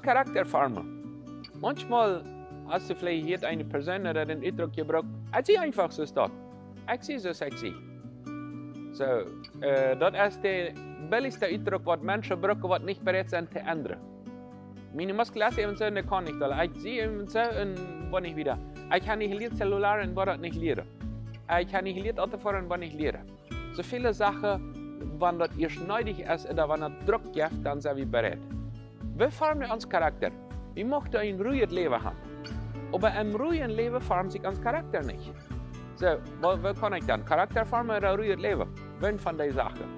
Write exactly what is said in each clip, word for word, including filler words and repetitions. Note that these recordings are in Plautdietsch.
Charakter formen. Maunchmol hast du veleicht hia eene Persoon ooda dän Utdruck jebrukt: "Ekj sie eefach soo aus daut. Ekj sie soo aus ekj sie." Soo, äh, daut es de billichste Utdruck, waut Menschen brucken, waut nich bereit sent to endren. Miene Muskel es äwent soo un ekj kaun nich doll. Ekj sie äwent soo un woa nich wieda. Ekj hab nich jelieet Zellular un woa daut nich lieren. Ekj hab nich jelieet Auto foaren un woa nich lieren. Soo väle Sachen, wan daut ieescht needich es ooda wan daut Druck jeft, dan sent wie bereit. Wie formen ons Charakter. Wie muchten een ruijet Läwen haben. Oba em ruijen Läwen formt sikj ons Charakter nich. Soo, woo, woo kaun ekj dan Charakter formen ooda ruijet Läwen? Wan von dee Sachen?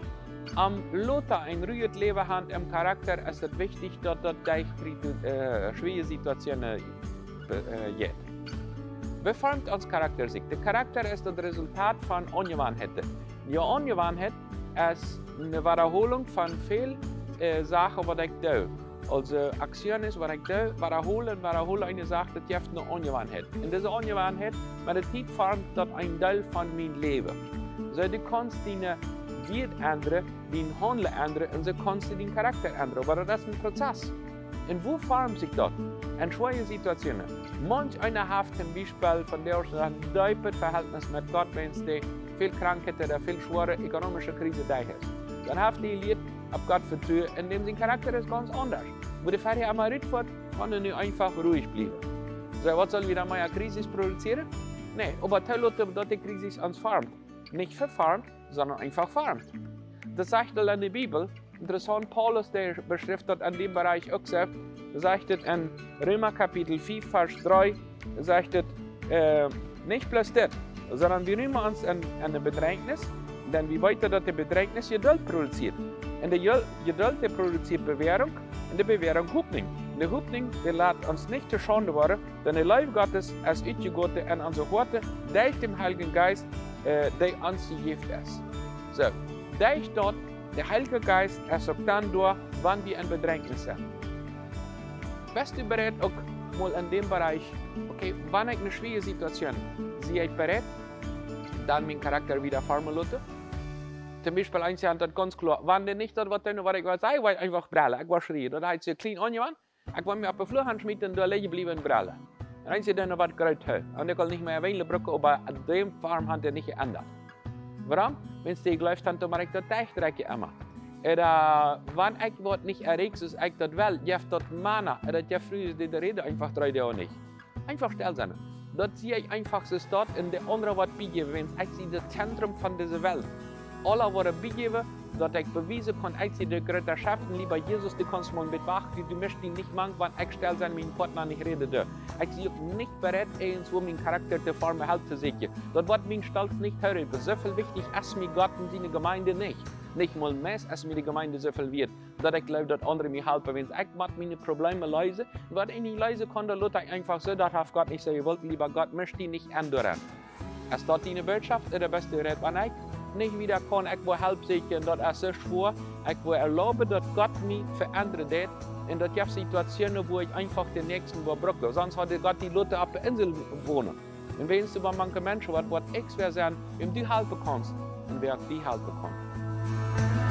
Om lota een ruijet Läwen haben em Charakter, es et wichtich, daut daut derch kri-, äh, schwoare Situationen, äh, jeit. Woo formt ons Charakter sikj? De Charakter es daut Resultat von Aunjewanheiten. De Aunjewanheit es eene Wadaholunk von väl, äh, Sachen, waut ekj doo. Aulsoo Aktionen, waut ekj doo, wadaholen, wadaholen eene Sach, daut jeft eene Aunjewanheit. Un dise Aunjewanheit, met de Tiet formt daut een Deel von mien Läwen. Soo, du kaust diene Wieed endren, dien Haundlen endren un soo kaust du dienen Charakter endren. Oba daut es een Prozess. Un woo formt sikj daut? En schwoare Situationen. Maunch eena haft toom Biespel von dee een deepet Verhältnis met Gott, wan dee väl Krankheit ooda väl schwoare ökonomische Krise derch es. Dan haft dee jelieet opp Gott vetruen un däm sien Charakter es gaunz aundasch. Woo dee verhäa emma rutfoat, kaun dee nu eefach ruich bliewen. Soo, waut sell wie dan mea Krise produzieren? Nä, oba toloten, daut de Krise ons formt. Nich veformt, sonda eefach formt. Daut sajcht aul en de Bibel. Interessaunt, Paulus, dee beschrift daut en däm Bereich uk soo. Sajcht et en Reema Kapitel fief, Varsch dree, sajcht et, äh, nich bloos dit, sonda wie riemen ons en, en de Bedrängnis, dan wie weeten, daut de Bedrängnis Jeduld produziert. Un de Jel-, Jeduld, dee produziert Bewährung, un de Bewährung Hopninj. Un de Hopninj, dee lat ons nich to Schaund woaren, dan de Leew Gottes es utjegoten en onse Hoaten derch dän Heiljen Jeist, äh, dee ons jejäft es. Soo, derch daut, de Heilje Jeist es uk dan doa, wan wie en Bedrängnis sent. Best du bereit uk mol en däm Bereich, okay, wan ekj ne schwoare Situation sie, ekj bereit, dan mienen Charakter wada formen loten? Toom Biespel, eenje sent daut gaunz kloa, wan dee nich daut waut doonen, waut ekj well, see woaren eefach brellen, ekj woa schrieen. Daut haft sikj kjlien aunjewandt, ekj woa mie opp de Flua hanschmieten un doa lijen bliewen un brellen. Un eenje doonen waut groot hee. Un ekj well nich mea Weinle brucken, oba aun däm Form haft dee nich jeendat. Wuarom? Wan dee jleeft, dan doa mott ekj daut derchdrekjen emma. Ooda, äh, wan ekj waut nich erreicht, soo aus ekj daut well, jeft daut Mana, ooda daut jeft Frues, dee de Räd eefach dreien uk nich. Eefach stell sennen. Daut sie ekj eefach soo staut un de aundre woat biejäwen, wan ekj sie daut Zentrum von dise Welt. Aule woaren biejäwen, daut ekj bewiesen kaun, ekj sie de groota Chef, un leewa Jesus, du kaust mol een bät wachten, du, du musst die nich mank, wan ekj stell sennen, mien Partner nich räden deit. Ekj sie uk nich bereit, irjentwua mienen Charakter to formen, Help to sieekjen. Daut woat mienen Stolt nich erhöwen. Soo väl wichtich es mie Gott un siene Jemeent nich. Nich mol mea es mie de Jemeent soo väl wieet, daut ekj jleew, daut aundre mie halpen, wan ekj mott miene Probleme leesen. Waut ekj nich leesen kaun, dan lot ekj eefach soo, daut haft Gott nich soo jewollt, leewa Gott, musst die nich endren. Es daut diene Botschaft, ooda best du bereit, wan ekj nich wada kaun, ekj woa Help sieekjen, daut es soo schwoa, ekj woa erlauben, daut Gott mie veendren deit, un daut jeft Situationen, wua ekj eefach dän Näakjsten woa brucken. Sonst haud Gott die loten opp de Insel wonen. Un wan du bie mank Menschen waut, waut ekj woa sennen, wäm du halpen kaust, un wäa die halpen kaun.